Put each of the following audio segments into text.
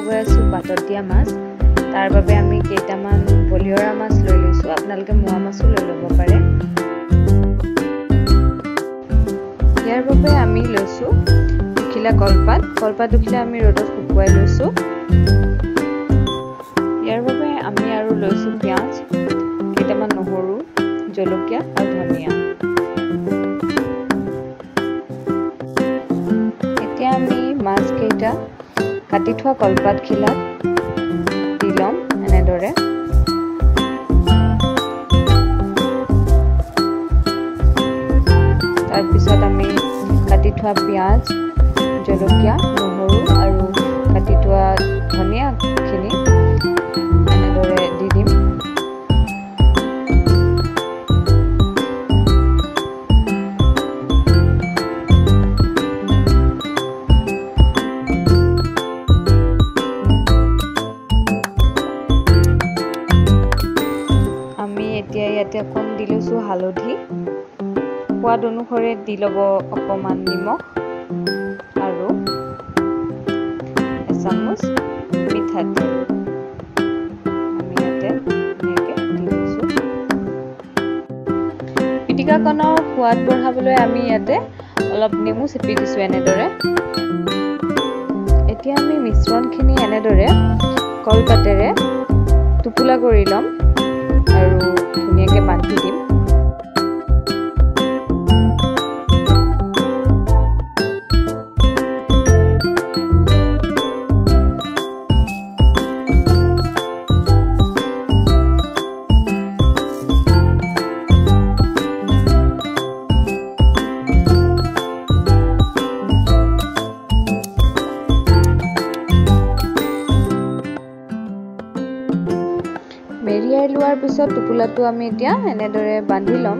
গৈ আছোঁ পাতত দিয়া মাছ। তাৰ বাবে আমি কেইটামান বলিয়ৰা মাছ লৈ লৈছোঁ, আপোনালোকে মোৱা মাছো লৈ ল'ব পাৰে। ইয়াৰ বাবে আমি লৈছোঁ দুখিলা কলপাত, কলপাত দুখিলা আমি ৰ'দত শুকুৱাই লৈছোঁ। ইয়াৰ বাবে আমি আৰু লৈছোঁ পিঁয়াজ, কেইটামান নহৰু, জলকীয়া আৰু ধনিয়া। এতিয়া আমি মাছকেইটা কাটি থোৱা কলপাতখিলাত দি ল'ম এনেদৰে। তাৰপিছত আমি কাটি থোৱা পিঁয়াজ, জলকীয়া, নহৰু আৰু কাটি থোৱা ধনিয়াখিনি এনেদৰে দি দিম। আমি এতিয়া ইয়াতে অকণ দি লৈছোঁ হালধি, সোৱাদ অনুসৰি দি ল'ব অকণমান নিমখ আৰু এচামুচ মিঠাতেল আমি ইয়াতে ধুনীয়াকৈ দি লৈছোঁ। পিটিকাকণৰ সোৱাদ বঢ়াবলৈ আমি ইয়াতে অলপ নেমু চেপি দিছোঁ এনেদৰে। এতিয়া আমি মিশ্ৰণখিনি এনেদৰে কলপাতেৰে টোপোলা কৰি ল'ম আৰু ধুনীয়াকৈ বান্ধি দিম। মেৰিয়াই লোৱাৰ পিছত টোপোলাটো আমি এতিয়া এনেদৰে বান্ধি ল'ম,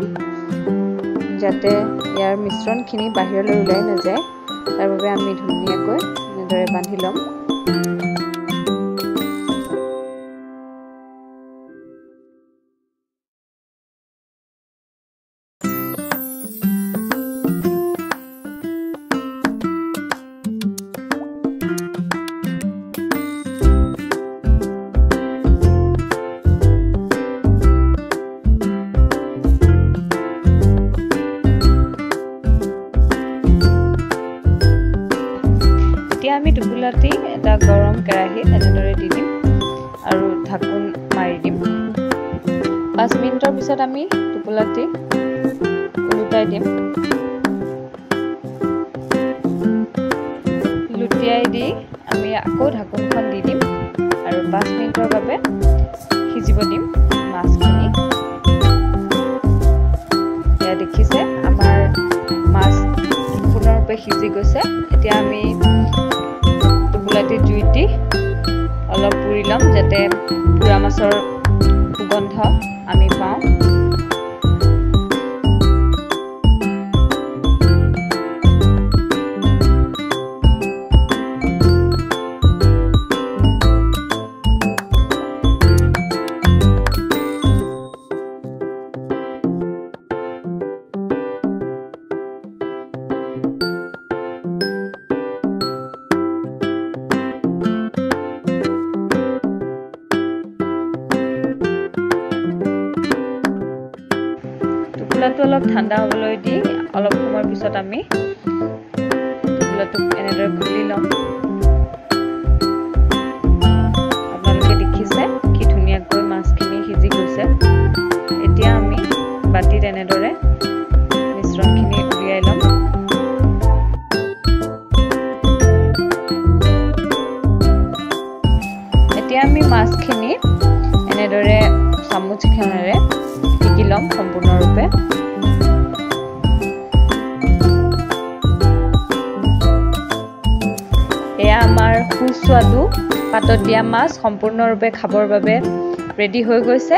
যাতে ইয়াৰ মিশ্ৰণখিনি বাহিৰলৈ ওলাই নাযায়। তাৰ বাবে আমি ধুনীয়াকৈ এনেদৰে বান্ধি ল'ম। এতিয়া আমি টোপোলাটি এটা গৰম কেৰাহীত এনেদৰে দি দিম আৰু ঢাকোন মাৰি দিম। 5 মিনিটৰ পিছত আমি টোপোলাটি ওলোটাই দিম। লুটিয়াই দি আমি আকৌ ঢাকোনখন দি দিম আৰু 5 মিনিটৰ বাবে সিজিব দিম মাছখিনি। এয়া দেখিছে আমাৰ মাছ সম্পূৰ্ণৰূপে সিজি গৈছে। এতিয়া আমি টোপোলাটি জুইত দি অলপ পুৰি ল'ম, যাতে পোৰা মাছৰ সুগন্ধ আমি পাওঁ। টোপোলাটো অলপ ঠাণ্ডা হ'বলৈ দি অলপ সময়ৰ পিছত আমি টোপোলাটো এনেদৰে খুলি ল'ম। আপোনালোকে দেখিছে কি ধুনীয়াকৈ মাছখিনি সিজি গৈছে। এতিয়া আমি বাতিত এনেদৰে মিশ্ৰণখিনি উলিয়াই ল'ম। এতিয়া আমি মাছখিনি এনেদৰে চামুচখনেৰে পিটিকি ল'ম সম্পূৰ্ণৰূপে। এয়া আমাৰ সুস্বাদু পাতত দিয়া মাছ সম্পূৰ্ণৰূপে খাবৰ বাবে ৰেডি হৈ গৈছে।